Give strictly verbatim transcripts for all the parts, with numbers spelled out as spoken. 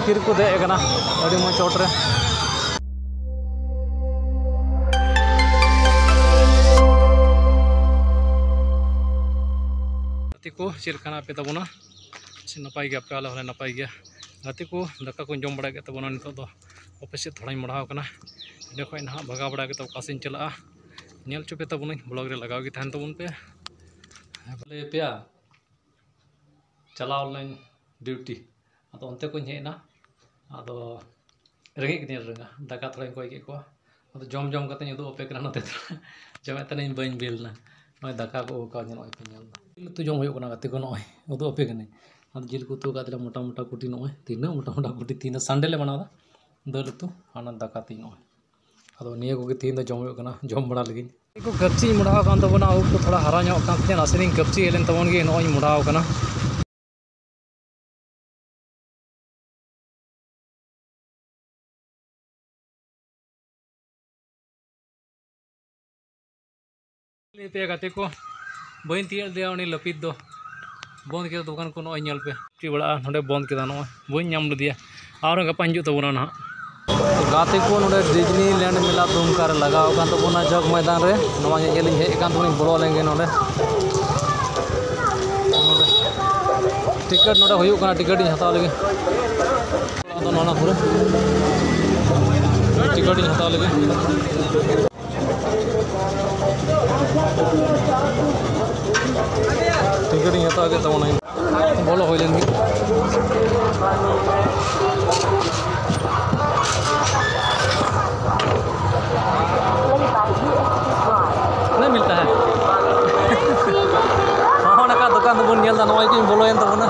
ᱠᱤᱨ ᱠᱚ ᱫᱮᱡ ᱟᱠᱟᱱᱟ ᱟᱹᱰᱤ ᱢᱚᱡᱽ ᱪᱚᱴ ᱨᱮ᱾ ᱜᱟᱛᱮ ᱠᱚ, ᱪᱮᱫ ᱞᱮᱠᱟ ᱦᱮᱱᱟᱜ ᱯᱮ ᱛᱟᱵᱚᱱᱟ? ᱪᱮᱫ ᱱᱟᱯᱟᱭ ᱜᱮᱭᱟ ᱯᱮ? ᱟᱞᱮ ᱦᱚᱸᱞᱮ ᱱᱟᱯᱟᱭ ᱜᱮᱭᱟ᱾ ᱜᱟᱛᱮ ᱠᱚ, ᱫᱟᱠᱟ ᱠᱚᱧ ᱡᱚᱢ ᱵᱟᱲᱟ ᱠᱮᱫ ᱛᱟᱵᱚᱱᱟ, ᱱᱤᱛᱚᱜ ᱫᱚ ᱚᱯᱷᱤᱥ ᱥᱮᱫ ᱛᱷᱚᱲᱟᱧ ᱢᱚᱲᱟᱣ ᱠᱟᱱᱟ᱾ ᱤᱱᱟᱹ ᱠᱷᱚᱱ ᱱᱟᱦᱟᱜ ᱵᱷᱟᱜᱟᱣ ᱵᱟᱲᱟ ᱠᱟᱛᱮ ᱚᱠᱟ ᱥᱮᱫ ᱤᱧ ᱪᱟᱞᱟᱜᱼᱟ, ᱧᱮᱞ ᱦᱚᱪᱚ ᱯᱮ ᱛᱟᱵᱚᱱᱟᱹᱧ, ᱵᱞᱚᱜ ᱨᱮ ᱞᱟᱜᱟᱣ ᱜᱮ ᱛᱟᱦᱮᱱ ᱛᱟᱵᱚᱱ ᱯᱮ᱾ ᱦᱮᱸ, ᱵᱚᱞᱮ ᱯᱮᱭᱟ ᱪᱟᱞᱟᱣ ᱞᱮᱱᱟᱹᱧ ᱰᱤᱭᱩᱴᱤ, ᱟᱫᱚ ᱚᱱᱛᱮ ᱠᱷᱚᱱ ᱦᱮᱡ ᱮᱱᱟ, ᱟᱫᱚ ᱨᱮᱸᱜᱮᱡ ᱠᱤᱫᱤᱧᱟ ᱨᱮᱸᱜᱟ, ᱫᱟᱠᱟ ᱛᱷᱚᱲᱟᱧ ᱠᱚᱭ ᱠᱮᱫ ᱠᱚᱣᱟ᱾ ᱟᱫᱚ ᱡᱚᱢ ᱡᱚᱢ ᱠᱟᱛᱮᱧ ᱩᱫᱩᱜ ᱟᱯᱮ ᱠᱟᱱᱟ ᱱᱚᱛᱮ ᱫᱚ᱾ ᱡᱚᱢᱮᱫ ᱛᱟᱦᱮᱱᱟᱹᱧ, ᱵᱟᱹᱧ ᱵᱤᱞ ᱮᱱᱟ᱾ ᱱᱚᱜᱼᱚᱭ ᱫᱟᱠᱟ ᱠᱚ ᱟᱹᱜᱩ ᱠᱟᱣᱫᱤᱧᱟ, ᱱᱚᱜᱼᱚᱭ ᱯᱮ ᱧᱮᱞ ᱮᱫᱟ᱾ ᱡᱤᱞ ᱩᱛᱩ ᱡᱚᱢ ᱦᱩᱭᱩᱜ ᱠᱟᱱᱟ ᱜᱟᱛᱮ ᱠᱚ, ᱱᱚᱜᱼᱚᱭ ᱩᱫᱩᱜ ᱟᱯᱮ ᱠᱟᱹᱱᱟᱹᱧ᱾ ᱟᱫᱚ ᱡᱤᱞ ᱠᱚ ᱩᱛᱩ ᱟᱠᱟᱫ ᱛᱟᱞᱮ ᱢᱚᱴᱟ ᱢᱚᱴᱟ ᱠᱩᱴᱤ, ᱱᱚᱜᱼᱚᱭ ᱛᱤᱱᱟᱹᱜ ᱢᱚᱴᱟ ᱢᱚᱴᱟ ᱠᱩᱴᱤ, ᱛᱤᱦᱤᱧ ᱫᱚ ᱥᱟᱱᱰᱮ ᱞᱮ ᱢᱟᱱᱟᱣ ᱮᱫᱟ᱾ ᱫᱟᱹᱞ ᱩᱛᱩ ᱟᱨ ᱚᱱᱟ ᱫᱟᱠᱟ ᱛᱤᱧ ᱱᱚᱜᱼᱚᱭ᱾ ᱟᱫᱚ ᱱᱤᱭᱟᱹ ᱠᱚᱜᱮ ᱛᱤᱦᱤᱧ ᱫᱚ ᱡᱚᱢ ᱦᱩᱭᱩᱜ ᱠᱟᱱᱟ, ᱡᱚᱢ ᱵᱟᱲᱟ ᱞᱟᱹᱜᱤᱫ᱾ ᱠᱚ ᱠᱟᱹᱯᱪᱤᱧ ᱢᱚᱰᱟᱣ ᱟᱠᱟᱱ ᱛᱟᱵᱚᱱᱟ, ᱩᱵ ᱠᱚ ᱛᱷᱚᱲᱟ ᱦᱟᱨᱟ ᱧᱚᱜ ᱠᱟᱱ ᱛᱤᱧᱟᱹ, ᱱᱟᱥᱮᱱᱟᱜ ᱤᱧ ᱠᱟᱹᱯᱪᱤ ᱦᱮᱡ ᱞᱮᱱ ᱛᱟᱵᱚᱱ ᱜᱮ, ᱱᱚᱜᱼᱚᱭ ᱤᱧ ᱢᱚᱰᱟᱣ ᱟᱠᱟᱱᱟ᱾ ᱞᱟᱹᱭ ᱯᱮ ᱜᱟᱛᱮ ᱠᱚ, ᱵᱟᱹᱧ ᱛᱤᱭᱟᱹᱜ ᱞᱮᱫᱮᱭᱟ ᱩᱱᱤ ᱞᱟᱹᱯᱤᱛ ᱫᱚ᱾ ᱵᱚᱱᱫ ᱠᱮᱫᱟ ᱫᱚᱠᱟᱱ ᱠᱚ, ᱱᱚᱜᱼᱚᱭ ᱧᱮᱞ ᱯᱮ᱾ ᱪᱮᱫ ᱵᱟᱲᱟᱜᱼᱟ, ᱱᱚᱰᱮ ᱵᱚᱱᱫ ᱠᱮᱫᱟ, ᱱᱚᱜᱼᱚᱭ ᱵᱟᱹᱧ ᱧᱟᱢ ᱞᱮᱫᱮᱭᱟ᱾ ᱟᱨᱦᱚᱸ ᱜᱟᱯᱟ ᱦᱤᱡᱩᱜ ᱛᱟᱵᱚᱱᱟ ᱱᱟᱦᱟᱜ᱾ ᱜᱟᱛᱮ ᱠᱚ, ᱱᱚᱰᱮ ᱰᱤᱡᱽᱱᱤ ᱞᱮᱱᱰ ᱢᱮᱞᱟ ᱫᱩᱢᱠᱟ ᱨᱮ ᱞᱟᱜᱟᱣ ᱟᱠᱟᱱ ᱛᱟᱵᱚᱱᱟ ᱡᱚᱜᱽ ᱢᱚᱭᱫᱟᱱ ᱨᱮ᱾ ᱱᱚᱣᱟ ᱧᱮᱧᱮᱞ ᱤᱧ ᱦᱮᱡ ᱟᱠᱟᱱ ᱛᱟᱵᱚᱱᱟᱧ, ᱵᱚᱞᱚ ᱞᱮᱱ ᱜᱮ ᱱᱚᱰᱮ᱾ ᱴᱤᱠᱤᱴ ᱱᱚᱰᱮ ᱦᱩᱭᱩᱜ ᱠᱟᱱᱟ, ᱴᱤᱠᱤᱴ ᱤᱧ ᱦᱟᱛᱟᱣ ᱞᱮᱜᱮ᱾ ᱟᱫᱚ ᱱᱚᱣᱟ ᱠᱚᱨᱮ ᱴᱤᱠᱤᱴ ᱤᱧ ᱦᱟᱛᱟᱣ ᱞᱮᱜᱮ᱾ ᱴᱤᱠᱤᱴ ᱤᱧ ᱦᱟᱛᱟᱣ ᱠᱮᱫ ᱛᱟᱵᱚᱱᱟ᱾ ᱵᱚᱞᱚ ᱦᱩᱭ ᱞᱮᱱ ᱜᱮ᱾ ᱛᱤᱱᱟᱹᱜ ᱢᱤᱞᱛᱟ ᱦᱮᱸ? ᱱᱚᱜᱼᱚ ᱱᱚᱝᱠᱟ ᱫᱚᱠᱟᱱ ᱫᱚᱵᱚᱱ ᱧᱮᱞ ᱮᱫᱟ, ᱱᱚᱜᱼᱚᱭ ᱠᱤᱱ ᱵᱚᱞᱚᱭᱮᱱ ᱛᱟᱵᱚᱱᱟ᱾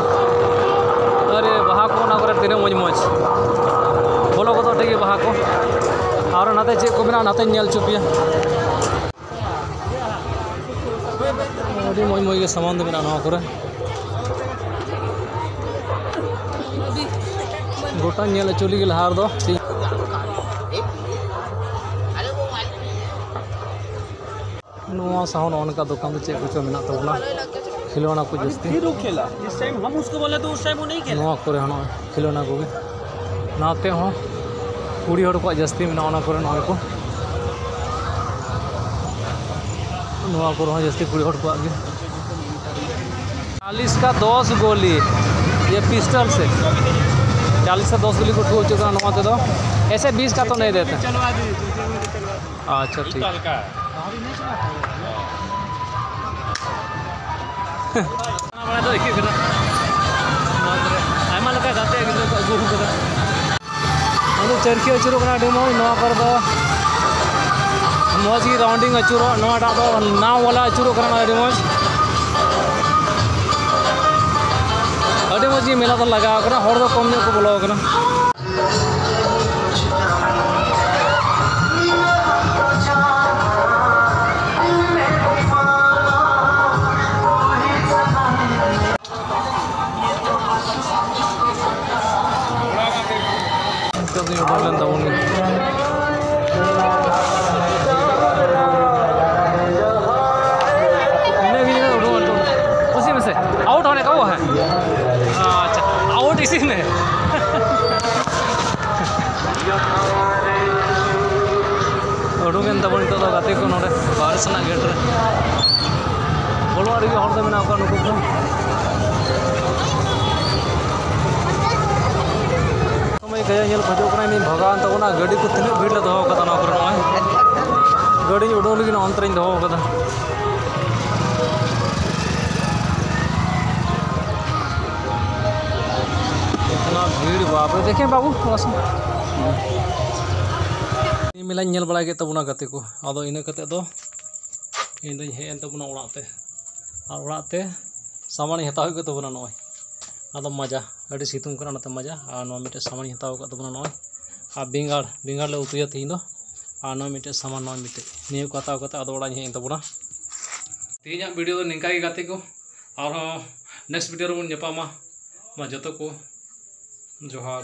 ᱟᱨᱮ ᱵᱟᱦᱟ ᱠᱚ ᱚᱱᱟ ᱠᱚᱨᱮ ᱛᱤᱱᱟᱹᱜ ᱢᱚᱡᱽ ᱢᱚᱡᱽ᱾ ᱵᱚᱞᱚ ᱜᱚᱫᱚᱜ ᱴᱷᱤᱠ ᱜᱮ ᱵᱟᱦᱟ ᱠᱚ᱾ ᱟᱨ ᱱᱟᱛᱮ ᱪᱮᱫ ᱠᱚ ᱢᱮᱱᱟᱜᱼᱟ, ᱱᱟᱛᱮᱧ ᱧᱮᱞ ᱦᱚᱪᱚ ᱯᱮᱭᱟ᱾ ᱟᱹᱰᱤ ᱢᱚᱡᱽ ᱢᱚᱡᱽ ᱜᱮ ᱥᱟᱢᱟᱱ ᱫᱚ ᱢᱮᱱᱟᱜᱼᱟ ᱱᱚᱣᱟ ᱠᱚᱨᱮ᱾ ᱜᱚᱴᱟ ᱧᱮᱞ ᱦᱚᱪᱚ ᱞᱟᱹᱜᱤᱫ ᱞᱟᱦᱟ ᱨᱮᱫᱚ᱾ ᱱᱚᱣᱟ ᱥᱟᱶ ᱱᱚᱜᱼᱚ ᱱᱚᱝᱠᱟ ᱫᱚᱠᱟᱱ ᱫᱚ ᱪᱮᱫ ᱠᱚᱪᱚ ᱢᱮᱱᱟᱜ ᱛᱟᱵᱚᱱᱟ, ᱠᱷᱮᱞᱳᱱᱟ ᱠᱚ ᱡᱟᱹᱥᱛᱤ᱾ फिर वो खेला, जिस टाइम हम उसको बोले तो उस टाइम वो नहीं खेला। ᱱᱚᱣᱟ ᱠᱚᱨᱮ ᱦᱚᱸ ᱱᱚᱜᱼᱚᱭ ᱠᱷᱮᱞᱳᱱᱟ ᱠᱚᱜᱮ᱾ ᱱᱟᱛᱮ ᱦᱚᱸ ᱠᱩᱲᱤ ᱦᱚᱲ ᱠᱚᱣᱟᱜ ᱡᱟᱹᱥᱛᱤ ᱢᱮᱱᱟᱜᱼᱟ, ᱚᱱᱟ ᱠᱚᱨᱮ ᱱᱚᱜᱼᱚᱭ ᱠᱚ, ᱱᱚᱣᱟ ᱠᱚᱨᱮ ᱦᱚᱸ ᱡᱟᱹᱥᱛᱤ ᱠᱩᱲᱤ ᱦᱚᱲ ᱠᱚᱣᱟᱜ ᱜᱮ᱾ चालीस का दस गोली, ये पिस्टल से चालीस से दस गोली को ठोक चुका है। नवा तेदो ऐसे बीस का तो नहीं देते। अच्छा, ठीक। ᱚᱱᱟ ᱵᱟᱲᱟ ᱫᱚ ᱟᱹᱭᱠᱟᱹᱜ ᱠᱟᱱᱟ᱾ ᱱᱚᱣᱟ ᱠᱚᱨᱮ ᱟᱭᱢᱟ ᱞᱮᱠᱟ ᱜᱟᱛᱮ ᱜᱤᱫᱽᱨᱟᱹ ᱠᱚ ᱟᱹᱜᱩ ᱟᱠᱟᱫᱟ᱾ ᱟᱫᱚ ᱪᱟᱹᱨᱠᱷᱤ ᱟᱹᱪᱩᱨᱚᱜ ᱠᱟᱱᱟ ᱟᱹᱰᱤ ᱢᱚᱡᱽ᱾ ᱱᱚᱣᱟ ᱠᱚᱨᱮ ᱫᱚ ᱢᱚᱡᱽ ᱜᱮ ᱨᱟᱣᱩᱱᱰᱤᱝ ᱟᱹᱪᱩᱨᱚᱜ᱾ ᱱᱚᱣᱟᱴᱟᱜ ᱫᱚ ᱱᱟᱣ ᱵᱟᱞᱟ ᱟᱹᱪᱩᱨᱚᱜ ᱠᱟᱱᱟ ᱟᱹᱰᱤ ᱢᱚᱡᱽ᱾ ᱟᱹᱰᱤ ᱢᱚᱡᱽ ᱜᱮ ᱢᱮᱞᱟ ᱫᱚ ᱞᱟᱜᱟᱣ ᱠᱟᱱᱟ, ᱦᱚᱲ ᱫᱚ ᱠᱚᱢ ᱧᱚᱜ ᱠᱚ ᱵᱚᱞᱚ ᱟᱠᱟᱱᱟ᱾ ᱱᱤᱛᱚᱜ ᱫᱚᱧ ᱩᱰᱩᱝ ᱞᱮᱱ ᱛᱟᱵᱚᱱ ᱜᱮ᱾ ᱤᱱᱟᱹ ᱜᱮ ᱩᱰᱩᱝ ᱦᱚᱪᱚ᱾ ᱩᱥᱤ ᱢᱮᱥᱮ, ᱟᱣᱩᱴ ᱦᱚᱱᱮ ᱠᱟ ᱦᱩᱣᱟ ᱦᱟᱭ᱾ ᱟᱪᱪᱷᱟ, ᱟᱣᱩᱴ ᱤᱥᱤ ᱢᱮ᱾ ᱩᱰᱩᱝ ᱮᱱ ᱛᱟᱵᱚᱱ ᱱᱤᱛᱚᱜ ᱫᱚ ᱜᱟᱛᱮ ᱠᱚ ᱱᱚᱰᱮ ᱵᱟᱦᱨᱮ ᱥᱮᱱᱟᱜ ᱜᱮᱴ ᱨᱮ᱾ ᱵᱚᱞᱚᱜ ᱨᱮᱜᱮ ᱦᱚᱲ ᱫᱚ ᱢᱮᱱᱟᱜ ᱠᱚᱣᱟ ᱱᱩᱠᱩ ᱠᱚ᱾ ᱥᱚᱢᱚᱭ ᱜᱟᱭᱟ ᱧᱮᱞ ᱠᱚ ᱦᱤᱡᱩᱜ ᱠᱟᱱᱟ, ᱤᱧᱤᱧ ᱵᱷᱟᱜᱟᱣ ᱮᱱ ᱛᱟᱵᱚᱱᱟ᱾ ᱜᱟᱹᱰᱤ ᱠᱚ ᱛᱤᱱᱟᱹᱜ ᱵᱷᱤᱲ ᱞᱮ ᱫᱚᱦᱚ ᱠᱟᱫᱟ ᱱᱚᱣᱟ ᱠᱚᱨᱮ᱾ ᱱᱚᱜᱼᱚᱭ ᱜᱟᱹᱰᱤᱧ ᱩᱰᱩᱝ ᱞᱟᱹᱜᱤᱫ ᱱᱚᱜᱼᱚ ᱱᱚᱱᱛᱮ ᱨᱤᱧ ᱫᱚᱦᱚ ᱠᱟᱫᱟ᱾ ᱤᱛᱱᱟ ᱵᱷᱤᱲ, ᱵᱟᱯ ᱨᱮ᱾ ᱫᱮᱠᱷᱮ ᱵᱟᱹᱵᱩ, ᱛᱷᱚᱲᱟ ᱥᱟ᱾ ᱤᱧ ᱢᱮᱞᱟᱧ ᱧᱮᱞ ᱵᱟᱲᱟ ᱠᱮᱫ ᱛᱟᱵᱚᱱᱟ ᱜᱟᱛᱮ ᱠᱚ, ᱟᱫᱚ ᱤᱱᱟᱹ ᱠᱟᱛᱮ ᱫᱚ ᱤᱧ ᱫᱚᱧ ᱦᱮᱡ ᱮᱱ ᱛᱟᱵᱚᱱᱟ ᱚᱲᱟᱜ ᱛᱮ᱾ ᱟᱨ ᱚᱲᱟᱜ ᱛᱮ ᱥᱟᱢᱟᱱᱤᱧ ᱦᱟᱛᱟᱣ ᱦᱩᱭ ᱠᱮᱫ ᱛᱟᱵᱚᱱᱟ ᱱᱚᱜᱼᱚᱭ᱾ ᱟᱫᱚ ᱢᱟᱡᱟ, ᱟᱹᱰᱤ ᱥᱤᱛᱩᱝ ᱠᱟᱱᱟ ᱚᱱᱟᱛᱮ ᱢᱟᱡᱟ᱾ ᱟᱨ ᱱᱚᱣᱟ ᱢᱤᱫᱴᱮᱡ ᱥᱟᱢᱟᱱᱤᱧ ᱦᱟᱛᱟᱣ ᱟᱠᱟᱫ ᱛᱟᱵᱚᱱᱟ ᱱᱚᱜᱼᱚᱭ᱾ ᱟᱨ ᱵᱮᱸᱜᱟᱲ, ᱵᱮᱸᱜᱟᱲ ᱞᱮ ᱩᱛᱩᱭᱟ ᱛᱮᱦᱮᱧ ᱫᱚ᱾ ᱟᱨ ᱱᱚᱣᱟ ᱢᱤᱫᱴᱮᱡ ᱥᱟᱢᱟᱱ, ᱱᱚᱣᱟ ᱢᱤᱫᱴᱮᱡ, ᱱᱤᱭᱟᱹ ᱠᱚ ᱦᱟᱛᱟᱣ ᱠᱟᱛᱮ ᱟᱫᱚ ᱚᱲᱟᱜ ᱤᱧ ᱦᱮᱡ ᱮᱱ ᱛᱟᱵᱚᱱᱟ᱾ ᱛᱮᱦᱮᱧᱟᱜ ᱵᱷᱤᱰᱤᱭᱳ ᱫᱚ ᱱᱤᱝᱠᱟ ᱜᱮ ᱜᱟᱛᱮ ᱠᱚ᱾ ᱟᱨᱦᱚᱸ ᱱᱮᱠᱥᱴ ᱵᱷᱤᱰᱤᱭᱳ ᱨᱮᱵᱚᱱ ᱧᱟᱯᱟᱢᱟ᱾ ᱢᱟ ᱡᱚᱛᱚ ᱠᱚ ᱡᱚᱦᱟᱨ᱾